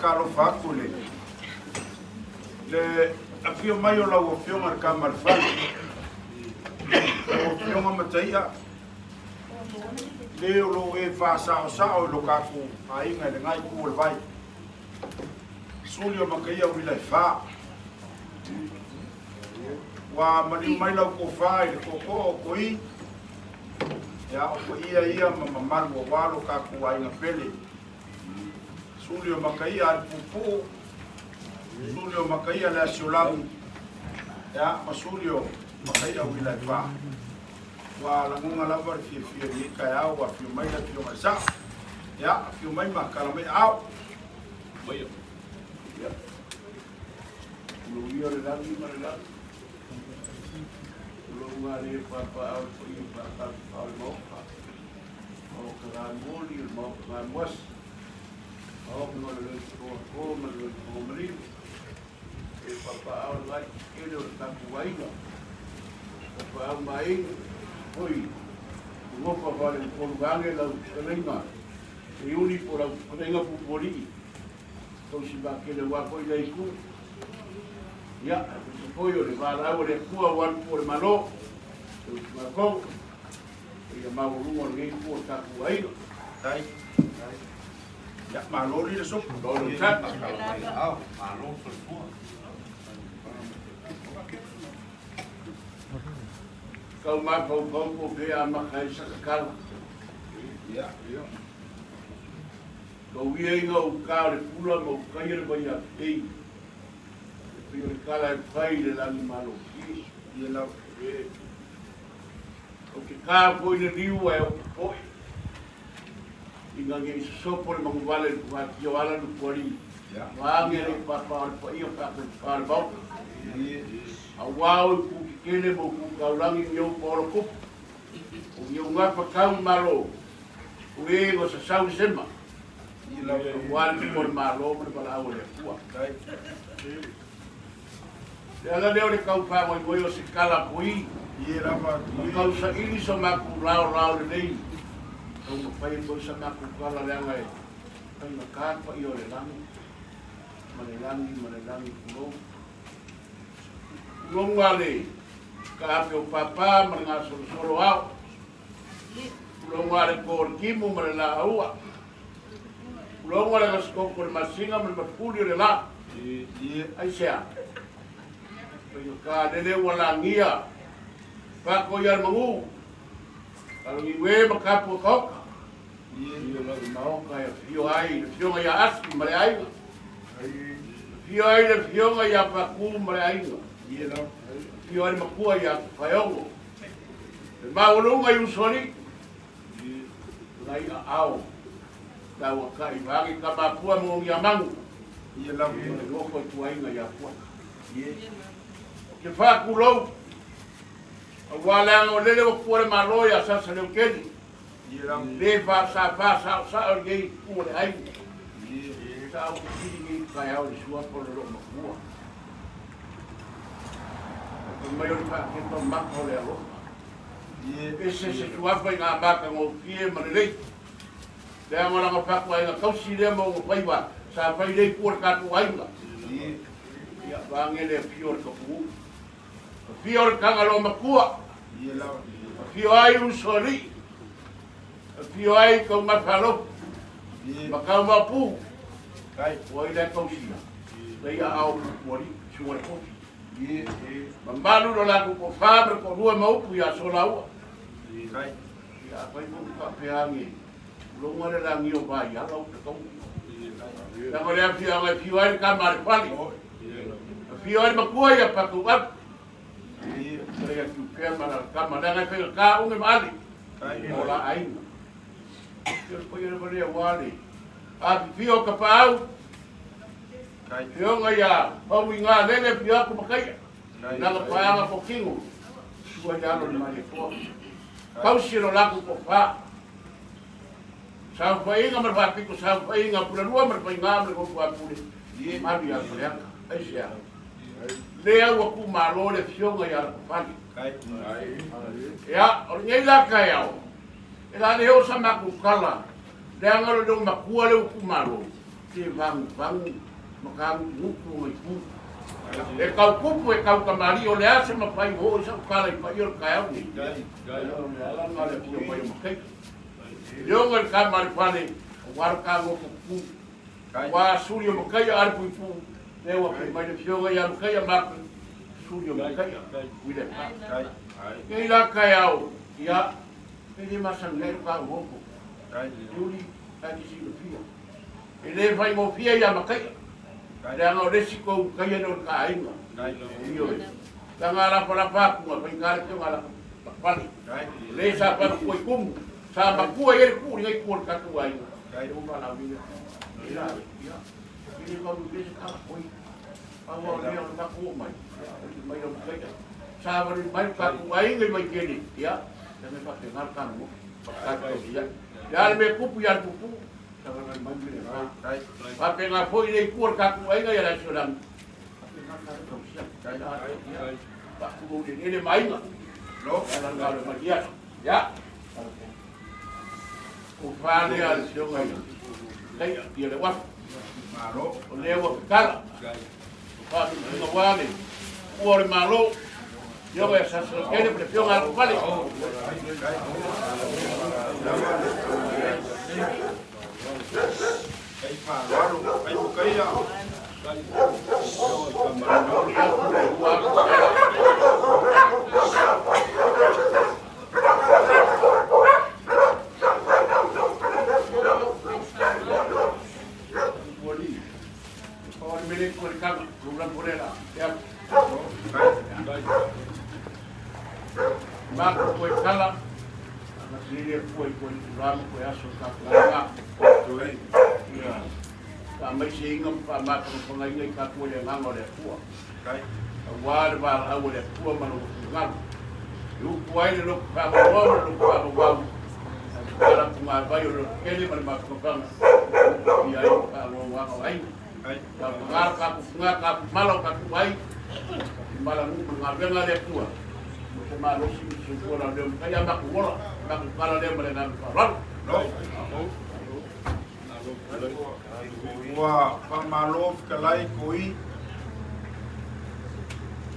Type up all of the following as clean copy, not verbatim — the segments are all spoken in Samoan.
faatalofa atu i le le afio mai o lau Afioga i le Tama a le Fale, lau Afioga Mataia, le o lo o e faasaosao i lo tatou aiga i lena itu o le vai. Suli o Mataia uila e fa. Ua maliu mai lau tofa i le tootoo o Toi, ia o paia ia ma mamalu aua lo tatou aiga pele. Suli o Mataia a le Puupuu, Suli o Mataia le Asiolagi, ia ma Suli o Mataia uila e fa. Ua lagona lava le fiafia i lenei taeao ua afio mai le Afioga i le Sao. Ia, afio mai ma tala mai aao. Ia. Tulou ia le lagi ma le lagi. Tulou ngā le pāpā o le paia whātāpā o le maoka. Maoka ngā mōli o le maoka ngā muasi. Maoka ngā le loi toa kō ma le loi toa marino. E pāpā o le ngai kele o le tapu aiga. Pāpā au maing, hoi, ngopa whare o kolu gange lau kalenga. E uni po lau kalenga pupolii. Tausi makele aua foi lea itu. Ia, aemaise foi o le valaau a le Atua aua le Tupu o le Malo, tausi matou, paia maualuga o lenei itu o le tatou aiga. Tai. Ia, malo li le sopo. Malo le tali. Malo soifua. Kau mafaufau po o fea amata ai sakakala. Ia, ia. Kau ia i ngā uka o le pula ma ukaia le vai a pei. E pei o le kala e fai i le lagi malofie. Ia lava. E. Ou te kā foi le liu ae ou te poe. I ngā ngei sosopo le manguvale le puatia o ala nupuali. Ia. Waange le papa o le paia whaaka i whaare maoka. Ia. A wā o i kūkikele mo kūkaurangi ni ou paola kupu. O ni ou ngapa kau malo. O e o sa sau sema. Aua le tupu o le Malo ma le valaau a le Atua. Le ala lea o le tau faagoigoi o se kala poi, ma tau saili so matou laolao lelei, taumafai atu ai sa matou kala leaga e faigata paia o le lagi, ma le lagi, ma le lagi, tulou. Tulou a le kaape o Papa ma le gasolosolo ao. Tulou le po o le timu ma le laaua. Tulou le gasikoko o le masina ma le mafuli o le la. Aisea? Faigata lele ua lagia pako ia le magu. Kalogiue ma kapu o kaoka. Maoka e afio ai le afioga ia Asi ma le aiga. Afio ai le afioga ia Paku ma le aiga. Afio ai le makua ia Faeogo. Le maualuga i Usoalii, lai aao, tau akai vaage ka mapua mo Ngiamangu, ma le nofo i tuaiga ia Puaka. O ke faakulou, aua leaga o lele ua pua le Malo ia Sasaleuteli, le sa faasaosao i nei itu o le aiga. Sa ou fesili nei i taeao i le suafa o le loomatua. Fai mai o le faakepa maka o le alofa. Ese se suafa i ngā matagofie ma lelei. Leaga o lana fatuaiga tausi lea ma ona faiva sa fai lea i tua o le tatou aiga. Ia, vaage le afio o le Tapunuu. Afio o le Tagaloa Matua. Afio ai Usoalii. Afio ai Taumafa Alofi ma Taumapu. O ai la e tausia? Leia ao Pupualii, Susuga le Kofi. Mamalu lo latou tofa ma le toalua ma upu ia Solaua. Ia afai foi ua faapea age, uloga le lagi o Vaiala o Pekaua. Leaga o le afioaga e fiu ai le tama a le fale. Afio ai le matua ia Patouapu. Lei atu pea ma la tama, leaga e faigata uge ma ali. O la aiga. Ia le paia lava lea ua le afifio o Tapaau. Fioga ia pau i ngā lele fio aku makaia. Nanga paanga ko kingu. Sua i alo le Malietoa. Tausi lo laku ko wha. Saofaiga ma le faapito saofaiga Pulalua ma le Faiga ma le Fotuapule. Malu ia Faleata. Aisea? Lea ua tuumalo le afioga ia Lakofale. Ia, o lenei la taeao, e la le oo sa matou tala, leaga o le loomatua lea ua tuumalo. te vaguvagu ma ka gutugutu o itu. E kau kupu e kau kamali'i o le a se mafai ua oo i sa'u tala i paia o le taeao nei. O le ala lena o le afio mai o Makaia. Afioga i le tama a le fale, aua lo ta loto tutu. Aua suli o Makaia a le puipuu, lea ua afio mai le afioga ia Makaia Martin, suli o Makaia, William Hart. Nei la taeao, ia, e le masani ai lo ta loto. Iuli, ta te silafia. E le faigofie ia Makaia, leaga o le isi tou taia lea o le ta aiga. Ioe. Leaga a lapalapa atu na faigata le afioga a Lakapale. O le sa faamakua i tumu, sa matua i ai le tuu i lenei itu o le tatou aiga. E ua valaaulia le Atua. Ia, ia, e le tau i se tala oi. Pau lava o lea o le matou oo mai, ia, mai o Makaia. Sa valui mai le tatou aiga i Vaitele, ia, leaga e faapena le ta nonofo. Tatou ia. Le a le mea e tupu ia le puupuu, Faapena foi le itu o le tatou aiga ia Laisiolagi. Faapena le tatou tausia. Faatulou i le eleele ma aiga. Le ala lena o le malie atu. Ia. O fa lea le afioga ia Kaia ia le uafu. O lea ua tatala. O faalumaina ua le ua o le Malo. Afioga ia Sasalotele ma le afioga ia Alufale. Aua le valaau a le Atua ma lona finagalo. E upu ai le loto faamauau ma le loto faamauau, ae tatala punavai o le loto tele ma le mafanafana, e utufia ai le faaloaloaga o aiga. Taupaga lo tatou fuga, tatou mala o tatou ai, i mala nuu ma le galuega a le Atua, mo se malosi ma se soifua lauleo matai a matou ola, matou tala lea ma le agaga faaaloalo. Ua faamalo fetalai Koi,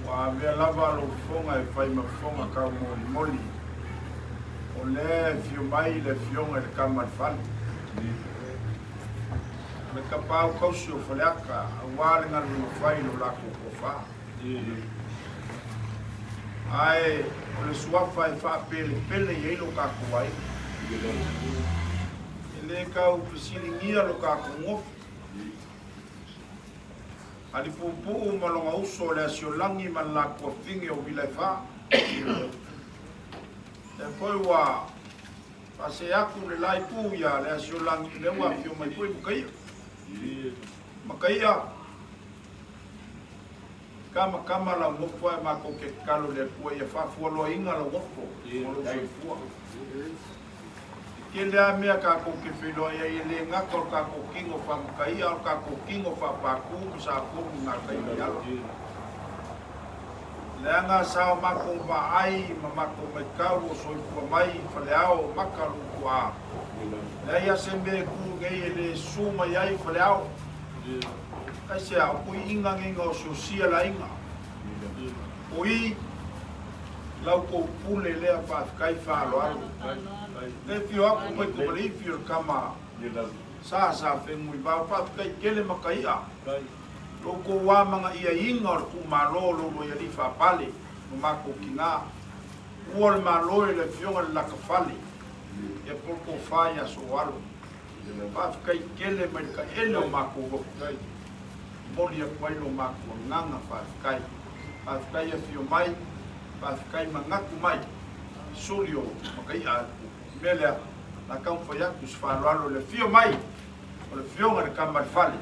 ua avea lava lou fofoga e fai ma fofoga taumolimoli, o lea e afio mai le afioga i le Tama a le Fale, le Tapaau tausi o Faleata, aua le galuega fai i lo latou toafa. Ae o le suafa e faapelepele i ai lo tatou aiga. E le tau fesiligia lo tatou gofi. Alipuupuu ma lona uso o le Asiolagi ma le latou afine o Vilaefa. Lea foi ua faasee atu le la itu ia le Asiolagi, lea ua afio mai foi Makaia. Makaia, Kamakama lau nofo ae matou te tatalo i le Atua ia faafualoaina lau nofo mo lou soifua. E tele lava mea tatou te feiloai ai e le gata o le tatou tino faamataia a o le tatou tino faapatu ma saponu i gatai mai ala. Leaga sa o matou vaai ma matou maitau o soifua mai i Faleao o maka lou tuaa. Leai a se mea e tu nei e le susu mai ai Faleao. Aisea, o puiiga nei na osiosia le aiga. O i lau tou pule lea faafetai faaaloalo. Le fio aku mai ko Maleifi o le tama sa sa fengui vao faafetai tele ma ka i'a. Lo outou amana'iaiga o le tuumalo o lou loialii faapale ma matou tinā. Ua o le Malo e le afioga i le Lakafale ia po le tofa ia Soalo. Faafetai tele mai le taele o matou loto. Momoli atu ai lo matou agaga faafetai. Faafetai afio mai, faafetai manatu mai, suli o Makai'a a le mea lea, o le a taumafai atu se faaaloalo i le afio mai o le afioga i le Tama a le Fale,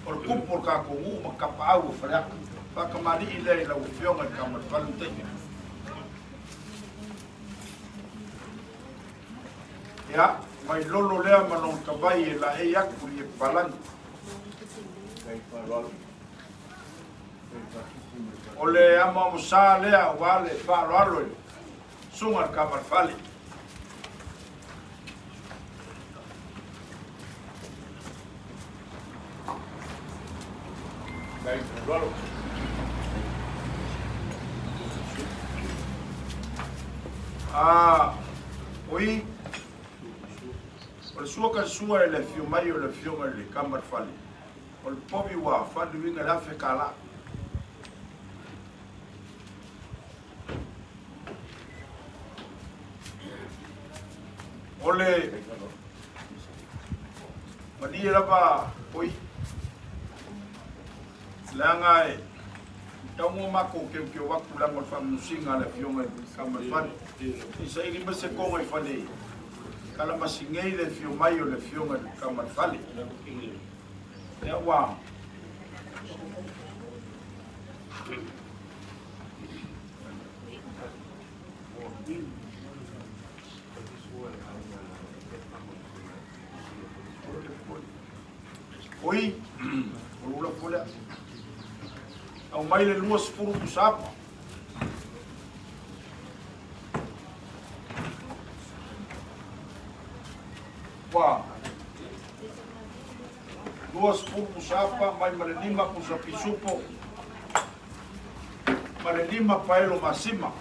o le tupu o le tatou nuu ma tapaau o Faleata. Faatamalii lea i lau afioga i le Tama a le Fale Mataia. Ia, mai lolo lea ma lona tavai e laei atu i Epalagi. O le amoamosā lea aua le faaaloalo i le susuga i le Tama a le Fale. A, oi, o le sua ka sua e le afio mai o le afioga i le Kama le Fale, o le povi ua fali uiga i le $1,000. O le malie lava oi, leaga e tau mo makou keukeu aku leaga o le faamanosiga a le afioga i le Kama le Fale. Se i saili mai se koga i fale kalamasingei le afio mai o le afioga i le Kama le Fale. Ia ua Oi, o lula po lea. Au mai le 20 pusapa. Ua 20 pusapa mai ma le 5 pusa pisupo ma le 5 paelo masima.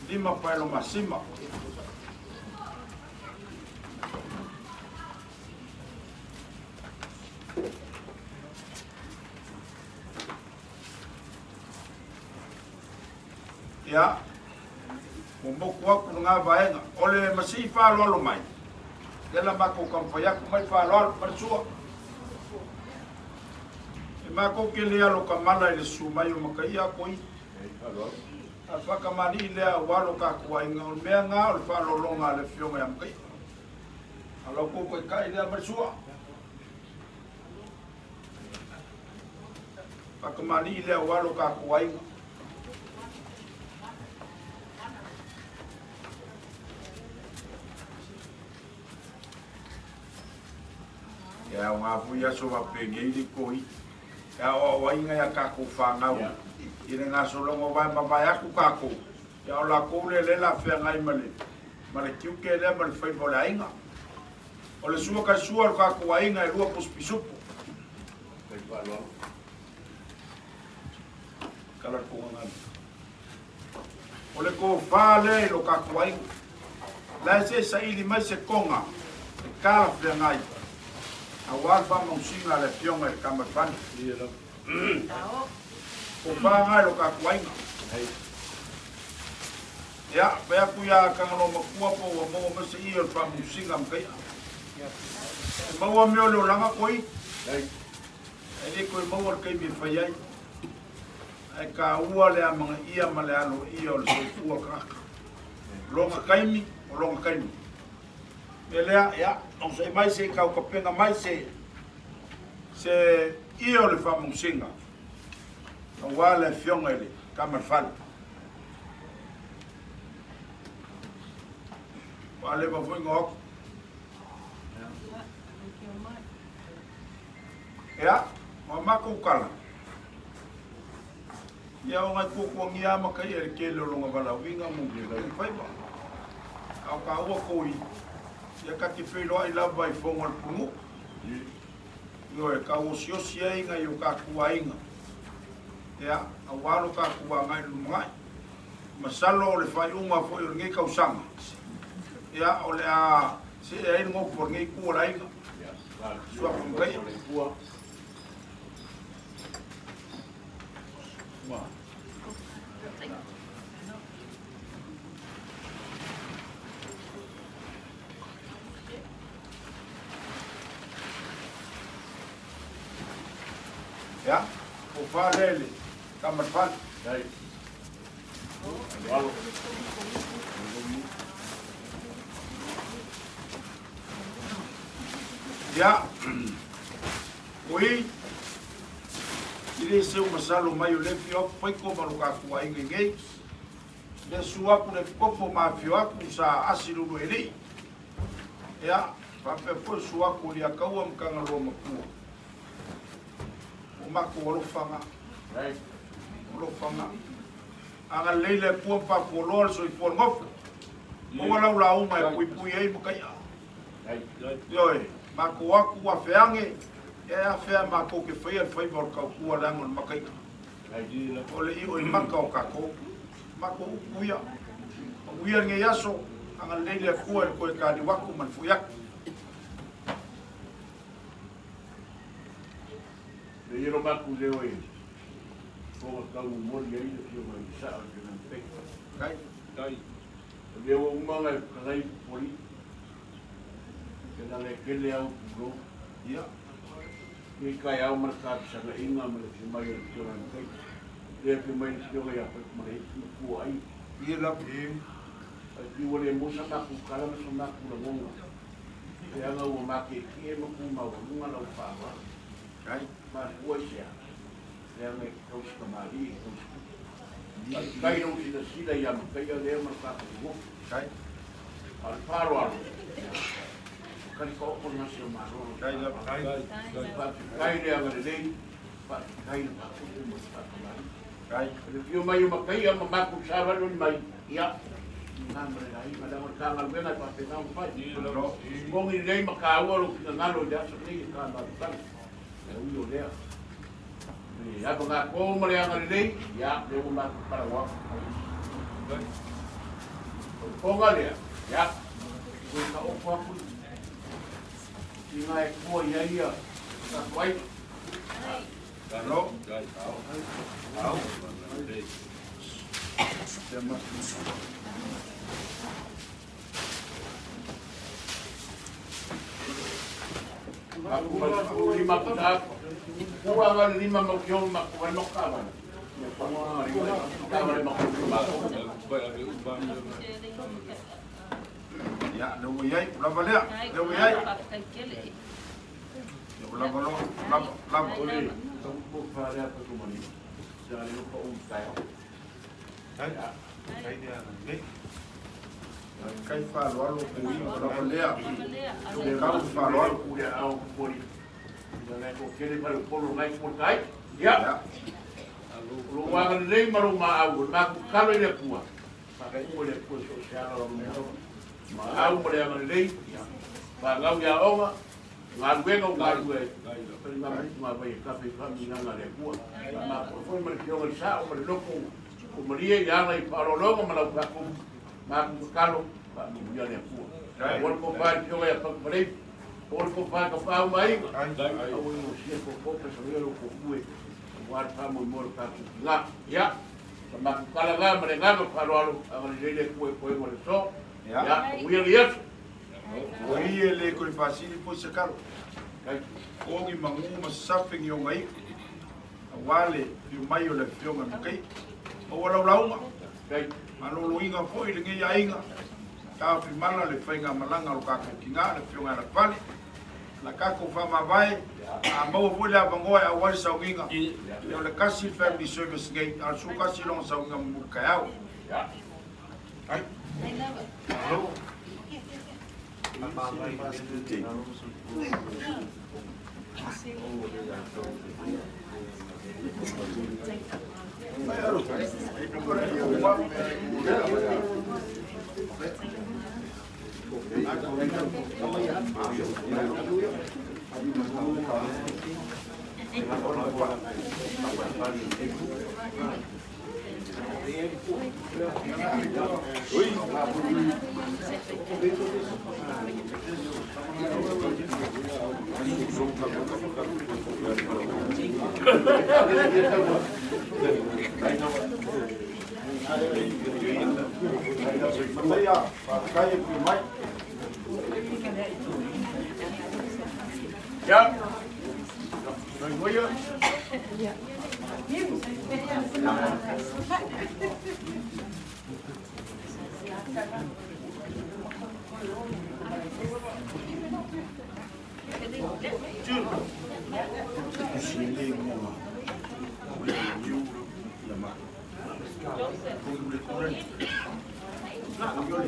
5 paelo masima. Ia, ua moku aku lena vaega. O le masii faaaloalo mai, lea la makou taumafai atu mai faaaloalo, ma le sua. E makou te le alo kamala i le susu mai o Makaia koi. A le faakamali'i lea ua alo tatou aiga, o le mea lena o le faaaloaloga a le afioga ia Makaia. A o la outou taitai lea ma le sua. Faakamali'i lea ua alo tatou aiga. E aoga foi aso faapenei le koi e aoaoaiga iā tatou fanau i le gasologa aua e mavae atu tatou, ia o latou lea lea o le a feagai ma le ma le tiute lea ma le faiva o le aiga. O le sua ka sua o le tatou aiga e 2 pusi pisupo. Kala le kogagana. O le tofa lea i lo tatou aiga. La e se i saili mai se toga e talafeagai aua le faamausiga a le Afioga i le Tama Fane. Tofa lena i lo tatou aiga. Ia, fai atu ia Tagaloa Matua po ua maua mai se ie o le faamausiga ma kai'a. E maua mea o le olaga koi, e le toe maua le taimi e fai ai. Ae taua le amanaia ma le aloaia o le soifua o le tagata. O lona taimi, o lona taimi. O le mea lea, ia, onosai mai se i tau tapena mai se, se ie o le faamausiga aua le afioga i le Tama le Fale. Ua leva foi na o atu. Ia, ma matou tala, ia o ngai tuatuangia a makaia i le tele o lona valaauina mo le faiva. A o taua koi, ia ta te feiloai lava i fono a le punuu. Ioe, tauosiosi ai nai o tatou aiga, ia, aua lo tatou agai i le lumanai. Masalo o le faaiuga foi o lenei tausaga, ia, o le a see ai le nofo a lenei itu o le aiga. Suafa Makaia. Ia, o faalele, tama le fale. Ia, o i, i le seu masalo mai o le fio atu paiko ma lo tatou aiga i nei, le su atu le popo ma afio atu sa asi lulu e lii. Ia, faapea foi su atu o Liakaua ma Tagaloa Matua. O matou alofaga. Alofaga. Agalelei le Atua ma faafualoa le soifua o le gofa. Maua lau lauga e puipui ai makai'a. Ioe, matou o atu ua afeage, e afea matou te faia le faiva o le tautua leaga o le makai'a. O le io i maka o tatou. Matou upu ia. Manuia lenei aso, agalelei le Atua i le toe taliu atu ma le foi atu. Lea lo matou leo e fofoga tau momoli ai le afioga i le Sao i le Peka. Kai. Kai. O lea ua uma ona e fetalai poli. E lala e tele au pulou. Ia. Nei taeao ma le talisagaina ma le afio mai o le afioga i le Peka. Le afio mai le afioga ia Faipumaleiti ma tua ai. Ia lava. Ai pei ua le maua sa matou tala ma sa matou lagona. Leaga ua matietie ma tu maualuga lau faaaloalo. Kai. Mafua i se a? Leaga e te tausi tamalii, e te tausi tupu. Faafetai lou silasila ia Mataia lea ma le tatou nofo. Kai. A o le faaaloalo, ia, ua tali taoto le gase o Malo. Kai lava. Kai. Faafetai le agalelei, faafetai le faatupu ma le faatamalii. Kai. O le afio mai o Mataia ma matou savali mai, ia, na ma le laina, leaga o le ta galuega e faapena ona fai. Malo. Mogi lelei ma taua lou finagalo i le aso nei e ta malu E ui o lea, le avagako ma le agalelei, ia, lea ua matou palau atu. O le poga lea, ia, ua taoto atu i ngā e kua i ai ia tatou aiga. Malo. Aku ma le lima puta pua nga le lima mau kio ma ko no ka ba. Ya pa nga le ka ba le ma ko ma. Ia, lea ua i ai, ua lava lea, lea ua i ai. Ia ua lava loa, lava, lava. O le tau po fa le pa ko mani. Sa le ko u ta. Kai, kai lea nei. Kai faaaloalo ko i ua lava lea. Lea ua kau faaaloalo. Ku le au ko ni. Ya le ko kele pa le polo ngai ko kai. Ya. Ia, Lo wa ga le ma lo ma au ma ku kalo le pua. Pa ka ku le pua so se ala lo me. Ma au ma le agalelei, ia. Whāngau ia onga, galuega o galue, pali ngā mai ngā vai e kafe whaminanga le Atua. Ma ko foi ma le fioga i sao ma le loko o Maria i ana i whaalologa ma lau whakumu, ma ku kakalo, whaamimuia le Atua. Kai. Ora ko whae fioga ia whakumarei, ora ko whae ka whau mai, Kai. au i o sia ko kope sa wea lo ko kue, o wāri wha mo i mora tātou ki ngā. Ia, sa maku kala ngā ma le ngā ma whaaloalo, agalelei le Atua e koe ma le so. Ia. Ia, o uia le Iesu. O i e le koe faasili po i se kalo. Kai. Ogi magu ma safe ni o ngai. Aua le fiu mai o le afioga i Matai. Maua lau lauga. Kai. Maloloina foi lenei aiga. Taofimala le faigamalaga o lo tatou tina le afioga ia Lepale. La tatou faamavae, a maua foi le avanoa e auai le sauniga. Ia o le tasi le family service nei, a o le 11 lona sauniga mulimuli taeao. Ia. Ai. Malo. Mataia, faafetai e pui mai. Ia. Kai moia. Tusi le moa. O le niu ia ma. Ko le kore. Ko yole.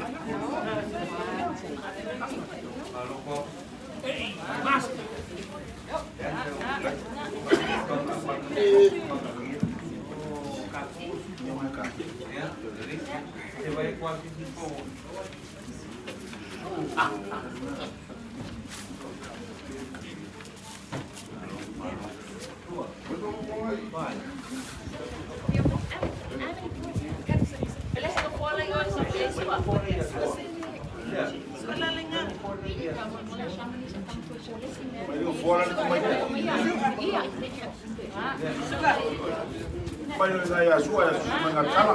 Ia mai ka. Mai le nai asua e susu mai kala.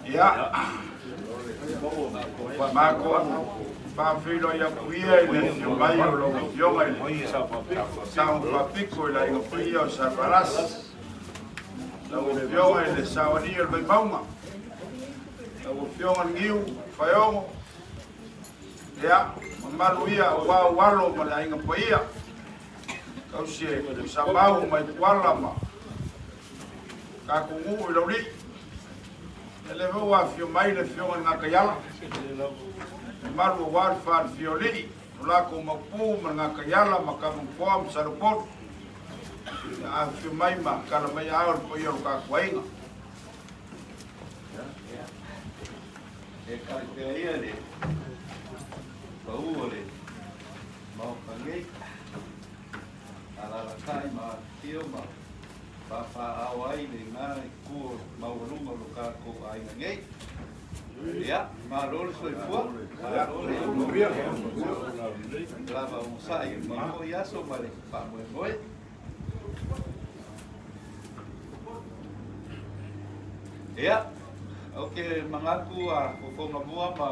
Ia, mako faafeiloai atu ia i le afio mai o lau Afioga i le Sao Faapito i le Aiga Paia o Savalas, lau Afioga i le Saoalii o le Vaimauga, lau Afioga i le Niu Faeogo, ia, mamalu ia aua ou alo ma le Aiga Paia, tausi e Tuisamau ma Ituala ma tatou nuu i Laulii. E le foi ua afio mai le Afioga i le Gataiala, mamalu aua le faalafia o alii, o latou maupu ma le Gataiala ma Kamutoa ma Salupolu. Ia afifio mai ma tala mai aao le paia o le tatou aiga. E kalipea ia le pau o le maoka nei, alalatai ma afifio ma faafaaao ai le gā i ku o maualuga o lo tatou aiga nei. Ia, malo le soifua, malo le lava onosai i lenei foi aso ma le faamoemoe. Ia, ou te manatu a fofoga mua ma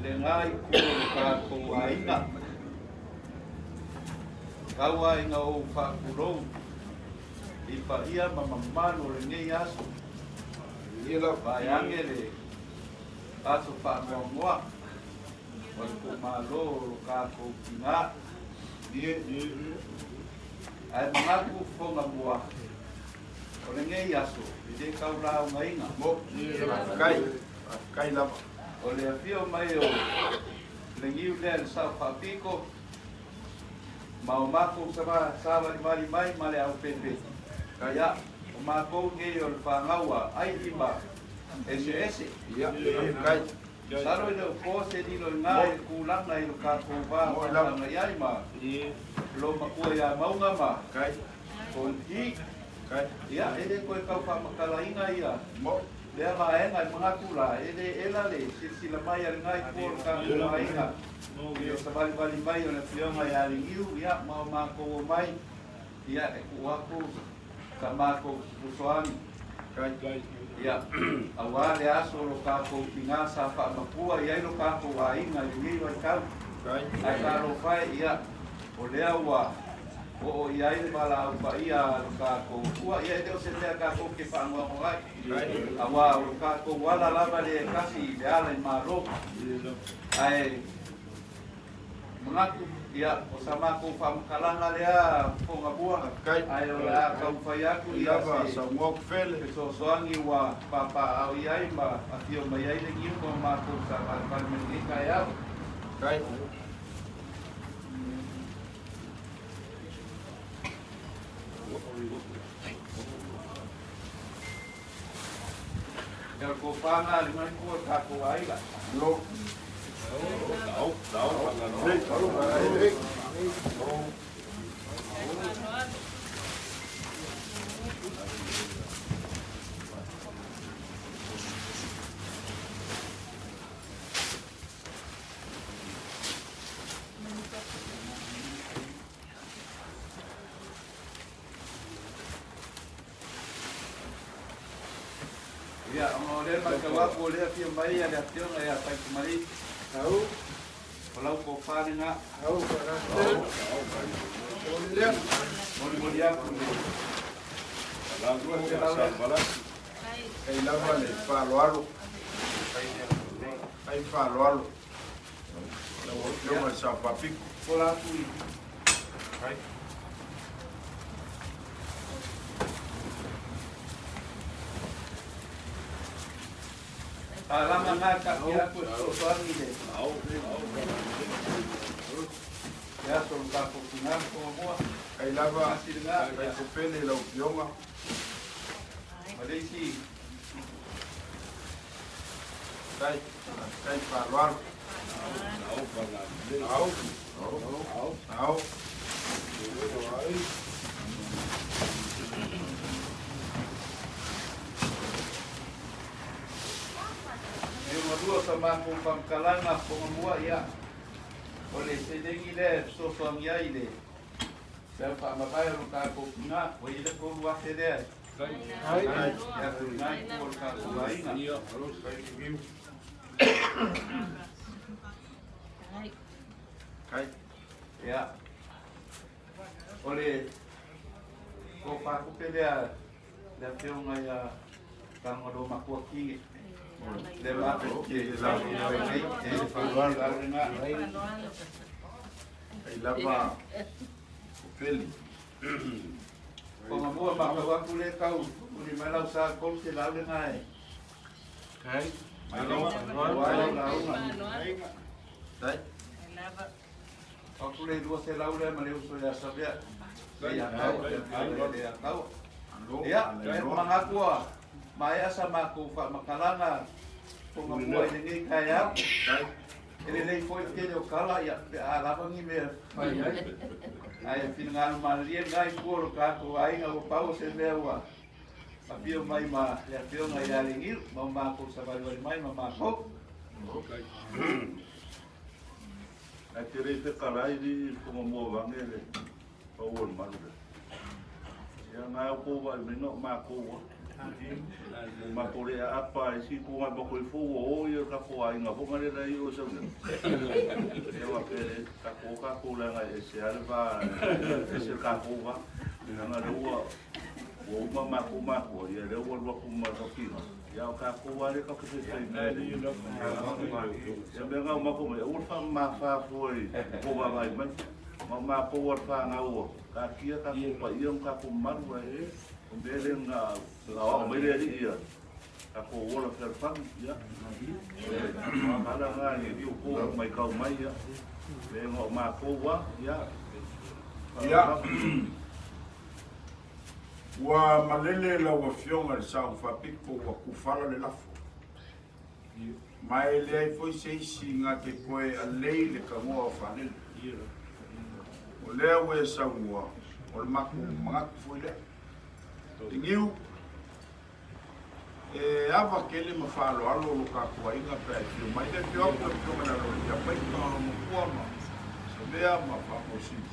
le gā i ku o lo tatou aiga. Tau lava ina ou faatulou i paia ma mamalu o lenei aso. Vaeane le aso faanoanoa o le tuumalo o lo tatou tina. Ae manatu fofoga mua o lenei aso e le tau laugaina. Faafetai, faafetai lava. O le afio mai o le niu lea i le Sao Faapito ma o matou savalivali mai ma le aupepe. Ia, o matou nei o le fanau a Ai'i ma Eseese. Ia, faafetai. Masalo e le o po se lilo i gā i le tulaga i lo tatou va faasaga i ai ma lo matua ia Mauga ma Fonoti. Ia, e le toe tau faamatalaina ia lea vaega e manatu la, e le ela le silasila mai a lena itu o le tatou aiga i le savalivali mai o le Afioga ia Liniu, ia, ma o matou omai, ia, e tuu atu sa matou fesoasoani, ia, aua le aso o lo tatou tina sa faamatua i ai lo tatou aiga i lenei vaitau. Ae talofa e, ia, o lea ua oo i ai le valaau paia a lo tatou Atua, ia, e le o se mea tatou te faanoano ai. Aua o lo tatou ala lava lea e tasi i le ala i Malo. Ae Manatu, ia, o sa matou faamatalaga lea Fogamua, ae o le a taumafai atu ia se fesoasoani ua papaaao i ai ma afio mai ai le niu ma matou savalivali mai lenei taeao. Ia o le tofa lena a le matua o le tatou aiga. Ia, ona o lea e matau atu o lea e afio mai le Afioga ia Faitamalii. O lau tofa lena. Molimoli atu le 200 lea. Kai lava le faaaloalo. Kai faaaloalo. Lau Afioga i le Sao Faapito. Fola atu i. Alama na taatia atu e fesoasoani i le le aso o le tatou tina Toamua. Kai lava kai kopele i lau Afioga. Ma le isi. Kai, kai faaaloalo. Au. Au. E malua sa matou faamatalaga Toamua, ia, o le seleni lea e fesoasoani ai i le sau faamavae o lo tatou tina, ua i ai le 3,000 lea e atu i lena itu o le tatou aiga. Ia, o le tofa tupe lea le afioga ia Tagaloamatua Kige. Le matou te nei, e faaaloalo lena. Kai lava kopele. Togamua matau atu le tau uli mai lau sa 300 lena e. Malo. Ua lau lauga. Tai. Atu le 200 lea ma le uso ia Savea. Le ia tau, le afioga le ia tau. Malo. Ia, e manatu ua maea sa matou faamatalaga Togamua i lenei taeao. Tai. E lelei foi le tele o tala, ia, pe a lava ni mea fai ai. Ae finagalo malilie lena itu o lo tatou aiga ua pau o se mea ua afio mai ma le afioga ia Legiu ma matou savalivali mai ma matou. Ae te le fetalai li Togamua vaeane le pau o le malu lea. Ia na o kou vaai mai na o matou a. Matou le aapa i si ku ngai mako i fou o ia tatou aiga fo ngale la i o sau nei. Ia wa pele tatou tatou la ngai e se ale va e se tatou va. Nga le ua ua uma matou matua ia le ua lua ku ma tokina. Ia o tatou ale ka te fai mai. Ia me ngau mako mai ua fa ma fa foi ko va vai mai. Ma matou al fa ngau ka kia ka ku pa ia ka ku maru e o mele nga la o mai le ia. Ka ko wala fer fam ia. Ala nga ni di ko mai kau mai ia. Me ngo ma ko wa ia. Ia. Ua malele lau Afioga i le Sao Faapito ua kufala le lafo. Ma e leai foi se isi na te toe alei le tagoa o Faalele. O lea ua e saunoa, o le matou manatu foi lea. Liniu, e ava tele ma faaaloalo lo tatou aiga pe a e afio mai. Le afio atu le Afioga i le Aloalii Apaita ma Matua ma Savea ma Faamausili.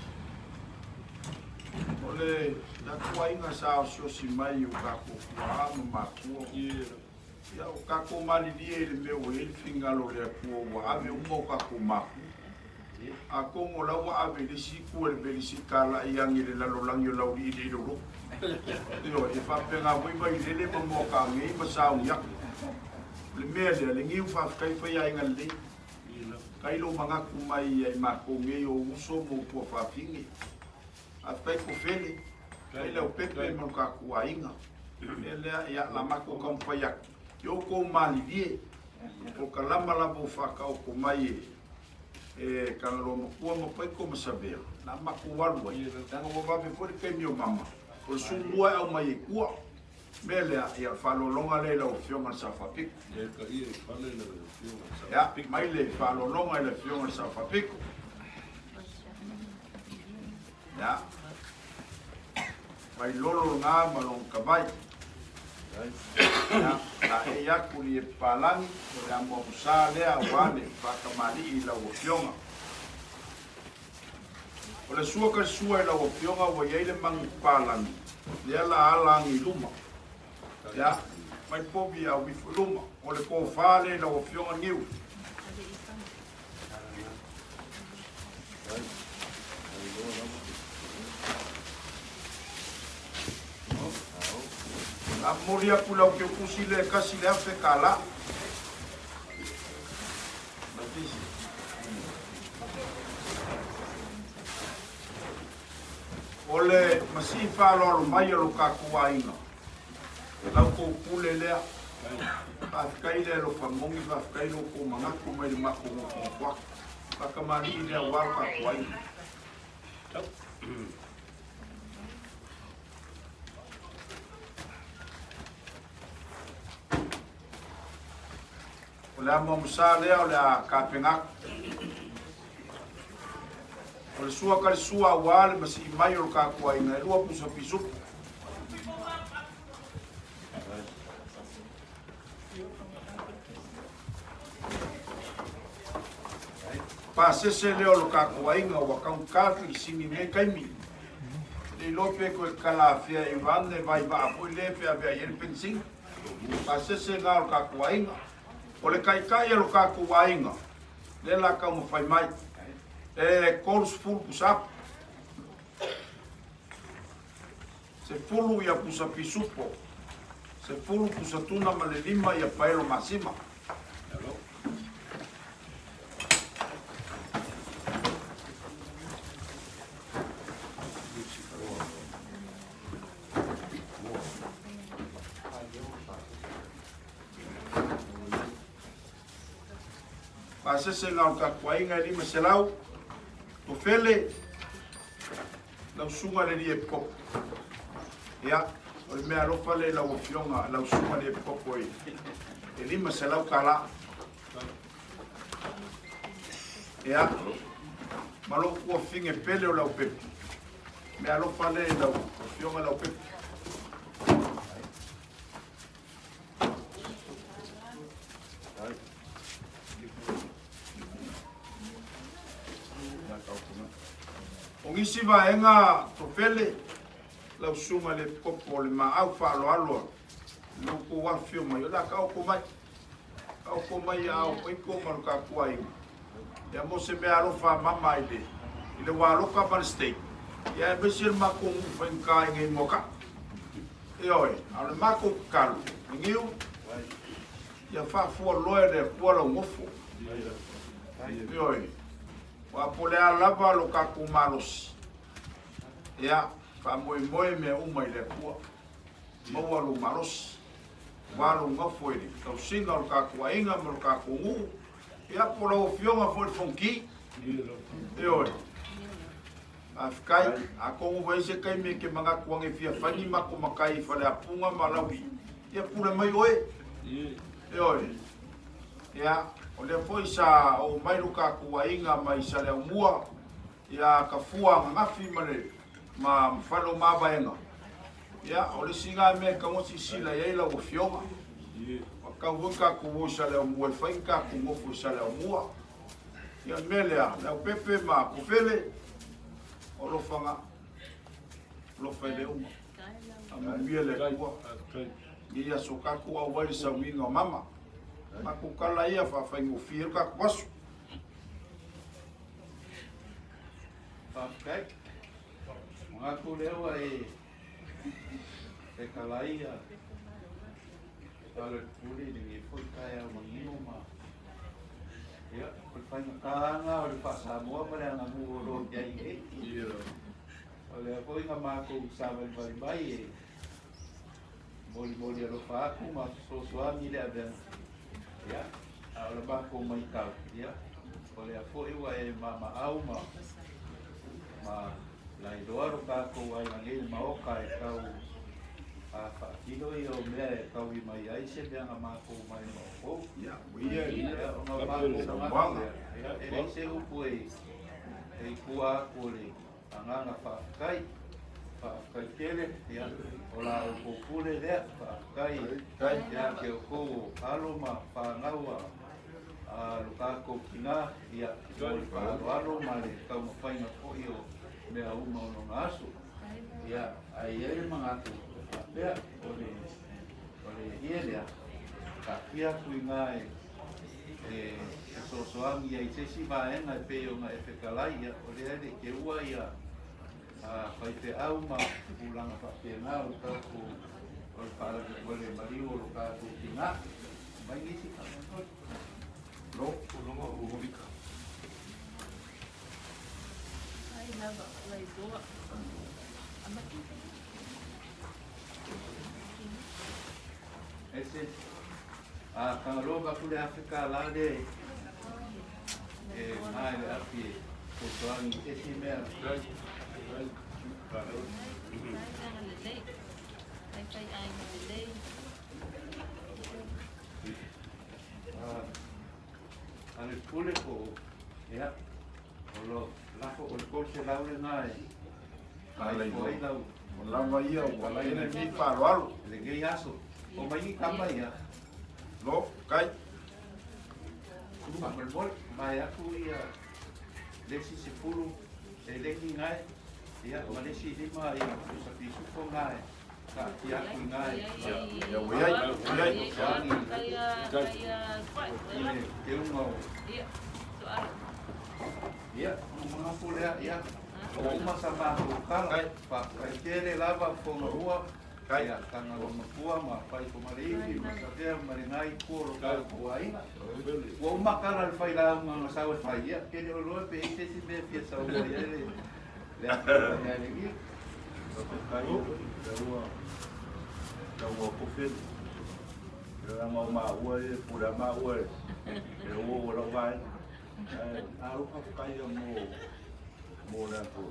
O le tatou aiga sa osiosi mai i o tatou tuaa ma matua. Ia, o tatou malilie i le mea ua i ai le finagalo o le Atua ua ave uma o tatou matua. Atonu o la ua ave i le isi itu e le Pelisita alai ane i le lalolagi o lauliili i lou loto. Ioe, e faapena foi Vailele ma Moataagei ma Sauniata. O le mea lea, le niu faafetai fai aiga lelei. Kai lou manatu mai ia i makou nei o uso ma ou tuafafine. Faafetai Kofele, kai Leaupepe ma lo tatou aiga. O le mea lea, ia, la matou taumafai atu, ia outou malilie, o ka lama lava ua faataoto mai e e Tagaloa Matua ma Paiko ma Savea, la matou alu ai, leaga ua vave foi le taimi o mama, o le sumua e aumai ai tua. O le mea lea, ia, o le faaaloaloga lea i lau Afioga i le Sao Faapito. Ia, mai le faaaloaloga i le Afioga i le Sao Faapito. Ia, mai lolo lena ma lona tavai. Ia, laei atu le papalagi, o le amuamusa lea aua le faatamalii i lau Afioga. O le sua ka sua i lau Afioga ua i ai le manu papalagi, lea la ala agi i luma. Ia, mai povi au ifo i luma. O le tofa lea i lau Afioga Niu. A momoli atu lau teutusi lea e $1,000. O le masii faaaloalo mai a lo tatou aiga, lau tou pule lea. Faafetai le alofa moni, faafetai lo outou manatu mai le matou nofonofo atu. Faatamalii lea aua lo tatou aiga. O le amuamusa lea o le a tapena atu. O le sua ka le sua aua le masii mai o le tatou aiga e 2 pusa pisupo. Pasese lea o lo tatou aiga ua taugata le sini i nei taimi. Le iloa pe toe kala afea i vane vai vaa foi lea pe avea i ai le penisini. Pasese na o lo tatou aiga. O le taitai a lo tatou aiga, lea la taumafai mai, e 30 pusa apu. 10 ia pusa pisupo, 10 pusa tuna ma le 5 ia paelo masima. Pasese na o le tatou aiga e 500, Tofele, lau susuga i le alii epikopo. Ia, o le mea alofa lea i lau Afioga, lau susuga i le epikopo e $500. Ia, ma lou tuafafine pele o Leaupepe. Mea alofa lea i lau Afioga Leaupepe. O nisi vaega tofele, lau susuga i le epikopo o le maau faaaloalo i lo outou afifio mai, o le a taoto mai, taoto mai ia ao paiko ma lo tatou aiga. Ia mo se mea alofa a mama i le, i le waloka ma le steak, ia aemaise le matou nuu faigata i nei Moakaa. Ioe, a o le matou tatalo, Niu, ia faafualoa e le Atua lau nofo. Ioe, aua po o le a lava lo tatou malosi, ia, faamoemoe mea uma i le Atua, maua lou malosi, aua lou nofo i le tausiga o lo tatou aiga ma lo tatou nuu, ia, po o lau Afioga foi i le Fonoti. Ioe. Faafetai. Atonu ua i ai se taimi e te manatu ane e fia fai ni matou matai i Faleapuga ma Laulii, ia pule mai oe. Ioe. Ia, o lea foi sa oo mai lo tatou aiga mai Saleaaumua, ia Tafua ananafi ma le ma Faleomavaega. Ia, o le isi lena mea e tatau ona silasila i ai lau Afioga. Ua tatau foi tatou o i Saleaaumua e fai ni tatou nofo i Saleaaumua. Ia o le mea lea, Leaupepe ma Kofele, o alofaga, alofa i le uma. Faamanuia le Atua. Ia aso tatou auai le sauniga o mama. Matou tala ia faafaigofie ai le tatou aso. Faafetai. Manatu lea ua e fetalai ia Faleupule i lenei foi taeao manino ma ia o le faigata lava o le faa-Samoa ma le aganuu o lo o i ai nei. O lea foi na matou savalivali mai e molimoli alofa atu ma fesoasoani i le avega, ia, a o le matou matau, ia, o lea foi ua e mamaau ma ma lailoa lo tatou aiga nei i le Maota e tau a faatino ia o mea e taui mai ai se mea na matou mai ma outou. Ia, ua ia i Ia, ona o matou manatu lea, ia, e leai se upu e i tua atu o le agaga faafetai. Faafetai tele, ia, o la outou pule lea, faafetai ia te outou o alo ma fanau a lo tatou tina, ia, mo le faaaloalo ma le taumafaiga foi o mea uma o lona aso. Ia, ae i ai le manatu e faapea, o le, o le ie lea, taatia atu i ina e, e fesoasoani ai i se isi vaega e pei ona e fetalai, ia, o lea e le i teua ia a faifeau ma tulaga faapena o le tatou, o le faalavelave, o le maliu o lo tatou tina. Mai nisi faamolemole. Lo. Ese a Tagaloa ma ku le afe kālā lea e nā i le afi e fesoasoani i se isi mea. A le pule po o, ia, o lo lafo o le 300 lena e faaipo ai lau. Ua lava ia ua tele ni faaaloalo. Lenei aso. O mai ni tama ia. Lo, kai. Faamolemole, mae atu ia le isi 10 eleni nae, ia, ma le isi 5 ia pusa pisupo nae. Taatia atu i ina e. Ia, ua i ai, ua i ai. I le teuga o. Ia, ona manatu lea, ia, ua uma sa matou tala, faafetai tele lava Fonoua, ia, Tagaloa Matua ma Faifomaliifi ma Savea ma lena itu o lo tatou aiga. Ua uma tala le failauga na sau e fai, ia, ke le o iloa pe i ai se isi mea e fia saunoa i ai le le afioga ia Levi. Faafetai ua taua kofi leaga o maua e pule a maua e ua ua lau vaega. Ae alo faafetai ia mo mo le ato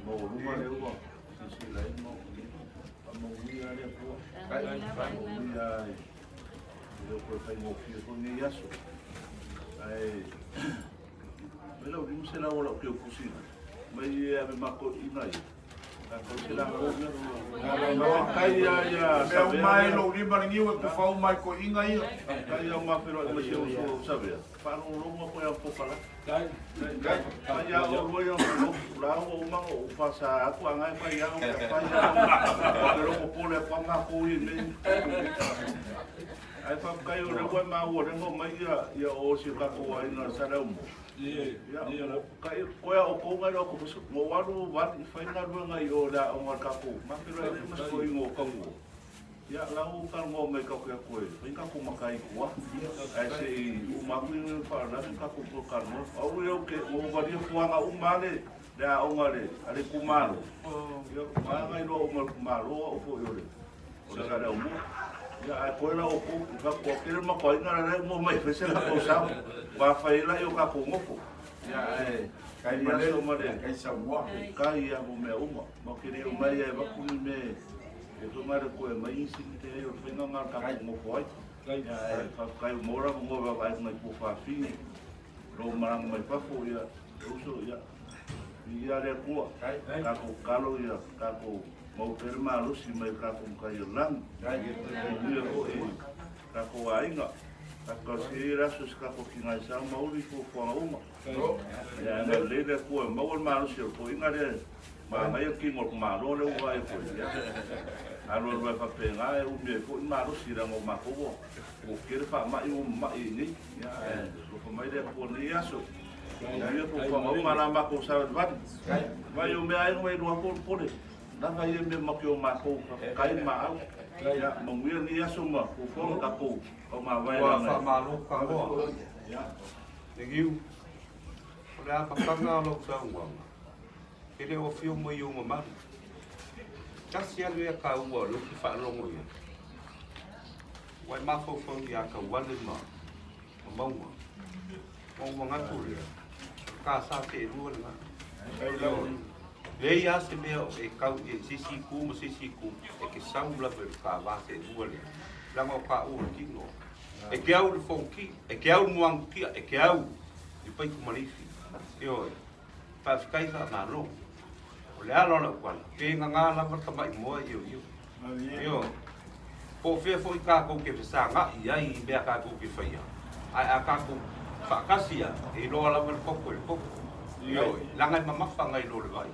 mo luma le ua silasila ai mo faamanuia le Atua. Faamanuia ai e le o toe faigofie foi nei aso. Ae mai lau 500 o lau teufusi mai e ave matou ina ia. Faafetai ia mea uma e lou lima le niu e kufa uma i toeaiina ia. Faafetai ia ma feiloai mai si ou uso Savea. Faalogologo atu ia Pokalai. Kai ia oulua ia la ua uma ona ou faasa atu a na e fai au e fai au. Pe logo pole atu a matou i nei. Ae faafetai o lea ua e maua lea na omai ia o si o tatou aiga Saleaumua. Ia, kai koe a outou nai loa ko mo alu vali fai galuega i o le aoga a le tatou ma feiloai ai ma se toeaina o Tanuo. Ia, la ua talanoa mai tatou ia toe fai tatou matai i tua. Ae se i uma atu ia faalavelave tatou toe talanoa. Au ia ou te ua ou valia fuaga uma lava le le aoga a le a le itumalo. Ia, vaega iloa uma e le itumalo au foi o le o le Saleaaumua. Ia, ae toe la outou, i fatu ua tele matuaiga la e uma mai fai se latou sao. Ua fai ai la i o tatou nofo. Ia, ae Kai i malele, aso ma le kai saunoa. kai ia mo mea uma. Ma ke le o mai e avatu ni mea e fai mai le koe mai isi ni te ai o le faiga lena o le tatou nofo ai. Ia, ae faafetai mo la mo vaavaai mai po faafine. Lou malaga mai fafo, ia, e uso, ia, viia le Atua, tatou tatalo ia tatou maua pea le malosi mai le tatou Matai o le Lagi. Manuia foi i tatou aiga. Tatou talosia ia le aso i se tatou tigaisa ma uli fuafuaga uma. Ia agalelei le Atua e maua le malosi o le toeaina lea e manaia le tino o le tamaloa lea ua vaai atu ai. Ia, alualu ai faapena e umi ai foi le malosi leaga o matou ua Ua tele faamai ua mamai ai nei. Ia, ae alofa mai le Atua i lenei aso. Manuia fuafuaga uma la matou savalivali. Vai o mea ai mai lua atu pole. Lava ia mea make o matou faafetai ma au. Ia, manuia lenei aso ma fuafuaga tatou tau mavae Ua lana. faamalo Kaloa. Ia. Le Niu. O le amataga o lau saunoaga, e le o afio mai i ou mamalu. Tasi lava le mea taua o lea ou te faalogo i ai, ua e mafaufau ia Tauale ma Mauga. Ona ou manatu lea, o le ta sa seelua lena. Ioe. Leai lava se mea e tau i ai se isi itu ma se isi itu, e te sau lava i le ta va seelua lea, leaga o taua o le tino. E te au i le fonoti, e te au i le moanutia, e te au i le paitu ma le ifi. Ioe. Faafetai faamalo. O le ala o lau tala, pe gagā lava le tamai moa e ioio. Ioe. Po o fea foi tatou te fesagai ai i mea tatou te faia, ae a tatou faatasi lava, e iloa lava le toto i le toto. Ioe. Leaga e mamafa nai lo le vai.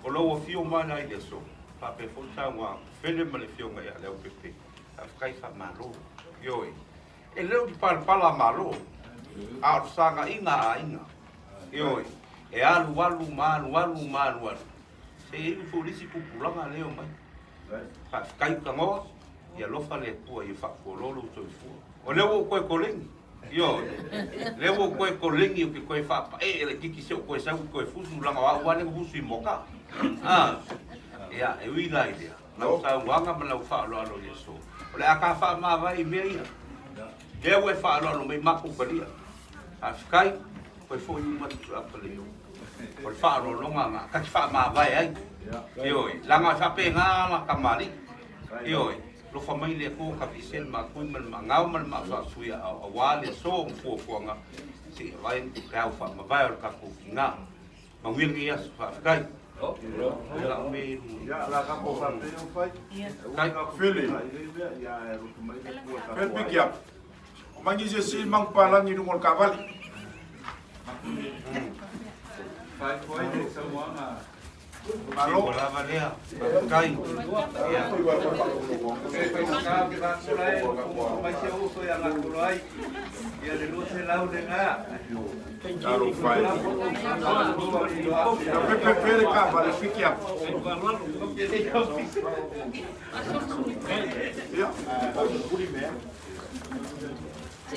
O lou afio mai la i le aso, faapea foi le saunoaga Fele ma le afioga ia Leaupepe, faafetai faamalo. Ioe. E le o ni palapala a Malo, a o le fesaagaiga a aiga. Ioe, e alualu ma alualu ma alualu, seia iu foi le isi pupulaga lea e omai. Faafetai Tanoa, ia alofa le Atua ia faafualoa lou soifua. O lea ua ou toe koleni, ioe, lea ua ou toe koleni ou te toe faapaee laitiiti se i ou toe sau ou toe fusu, leaga o au lava lea na fusu i Moka. A, ia, e ui la i lea, lau saunoaga ma lau faaaloalo i le aso, o le a ta faamavae i mea ia. Lea ua e faaaloalo mai matou talia. Faafetai, toe foi uma atu i le O le faaaloaloga lena, ta te faamavae ai. Ioe, leaga e faapena ala tamalii. Ioe, alofa mai le Atua tafiese le maatui ma le maagao ma le maafaasuiaao aua le aso ma fuafuaga seia vae ni peau faamavae o le tatou tina. Manuia lenei aso, faafetai. Fele, Fele piki atu. Mangi se si mang palangi lunga o le taavale. Malo. Ua lava lea. Faafetai. Talofa e. Pepe pele taavale piki atu. Ia. Se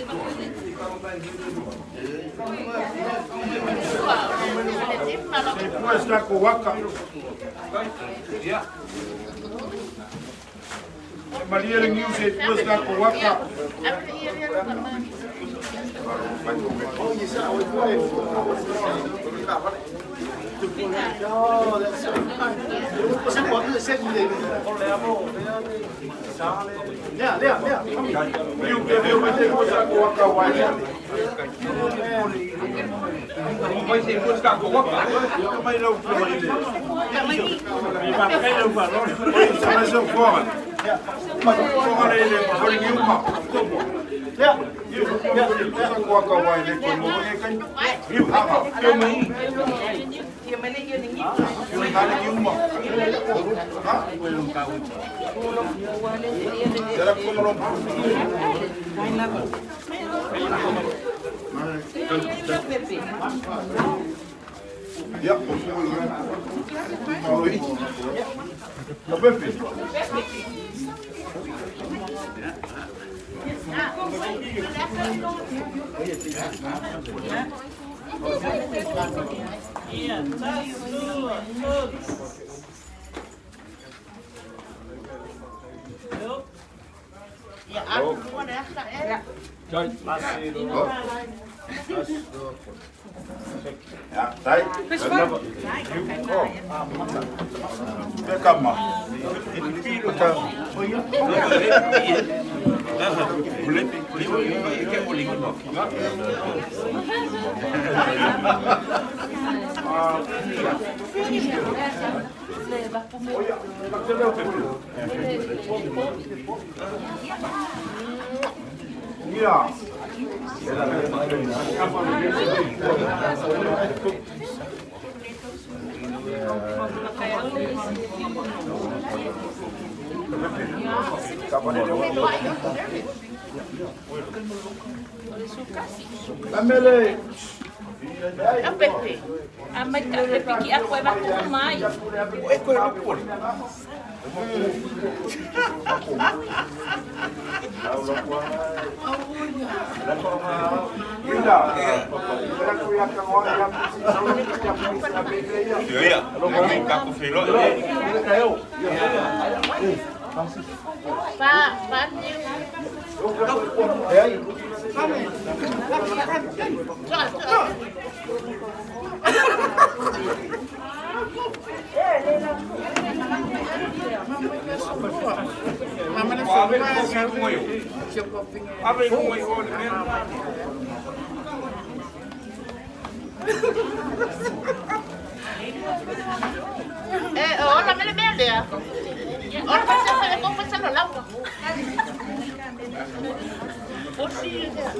pua se tako waka. E malie le niu se pua se tako waka. Pepe. A mai ka pepe ki aku e vaku mai. E koe lupu ole. Ia, ia, ka ku felo. Pa, pa niu. Ave ko i Ave ko i o le mea. Eh, hola, me le mea lea. Ora pa se fa ko pa se lo lau. O si lea.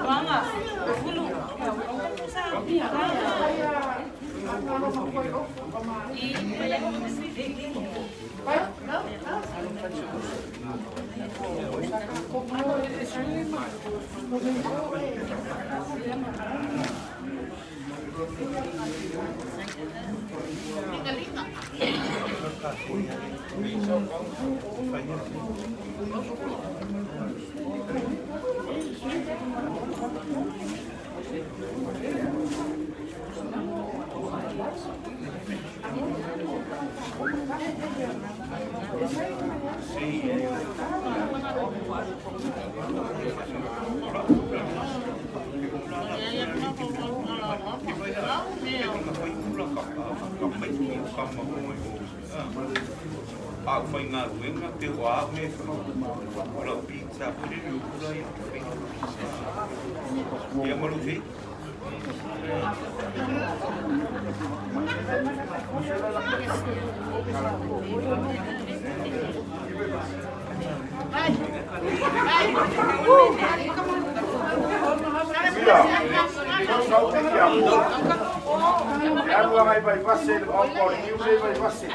Wanga, ulu. Linga linga. A whai ngā ruenga te o a me o lau pizza pere ni ukura i te whai. Ia maru te? Ia, sau te kia mo. E alu anga i vai vase, le maopa o le niu le vai vase.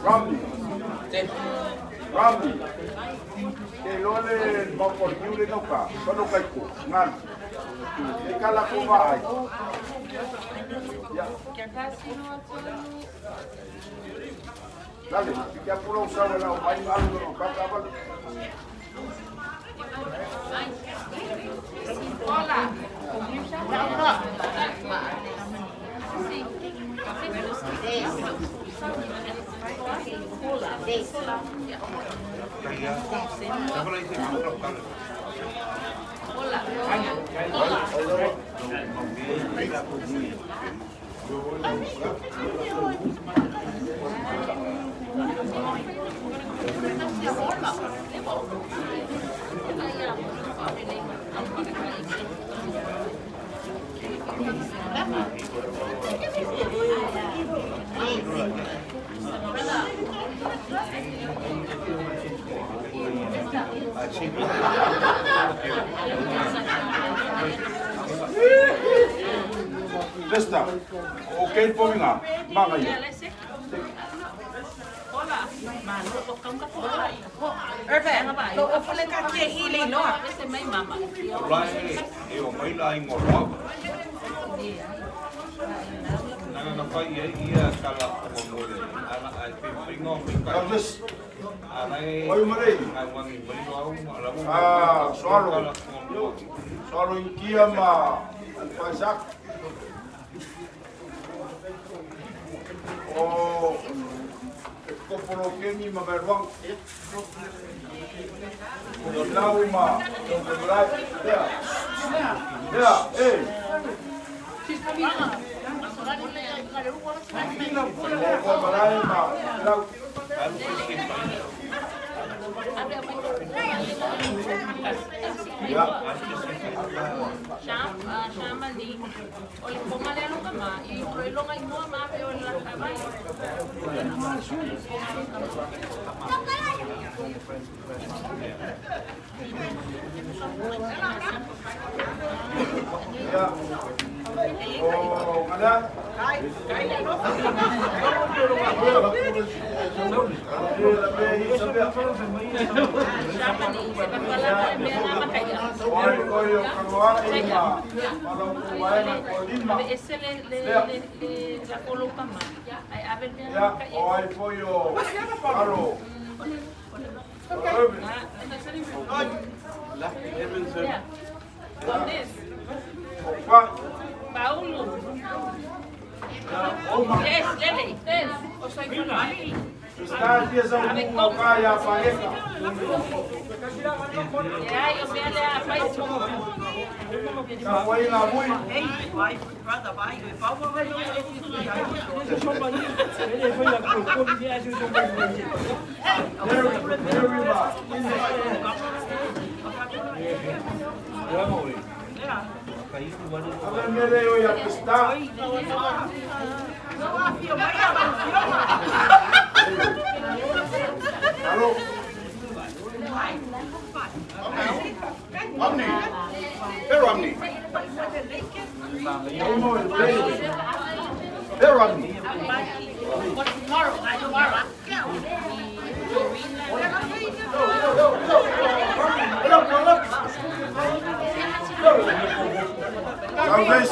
Romney. Romney. Ke loa le maopa o le niu le nauka, wano kai ko, ngana. E kala ko vaai. Ia. Dale, kia pula usau lau mai alu no kaka vale. Hola. Ia. Tawala i te kura kala. Hola. Lesta, o kei pominga, manga ia. Erbe, lo o fule ka kia hile noa. Lai e o mai la ingo roa. Nanga na whai ia ia kala o mole. Ana ai pe whinga o mai kai. Kaus, Ana e oi marei. ngai wangi mai no au ala mo. Ah, soalo. Soalo i kia ma Paisak. O kopolo kemi ma veruang. O lau ma o marai. Ia. Ia, eh. O marai ma lau. Alu se whai. Ia. Chama ali. O le ponga le aloka ma. I o longa i mua ma pe o la mai. Ia. O ngana. Paulo. Yes, Lele. Yes. Omni. Pero Omni. Pero Omni. Talvez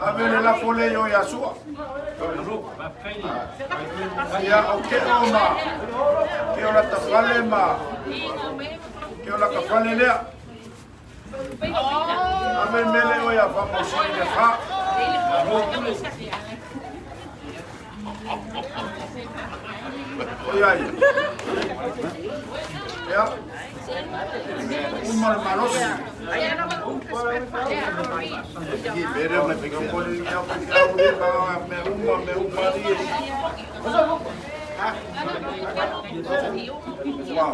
avele la fole yo ia sua. Ia o ke o ma, ke o la tafale ma, ke o la kafale lea. Ave mele o ia whamosini le ha. O ia ia. Ia. Uma le malosi. Wow.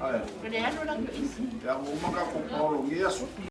Ai. Ia, uma ka ko Paulo ngia su.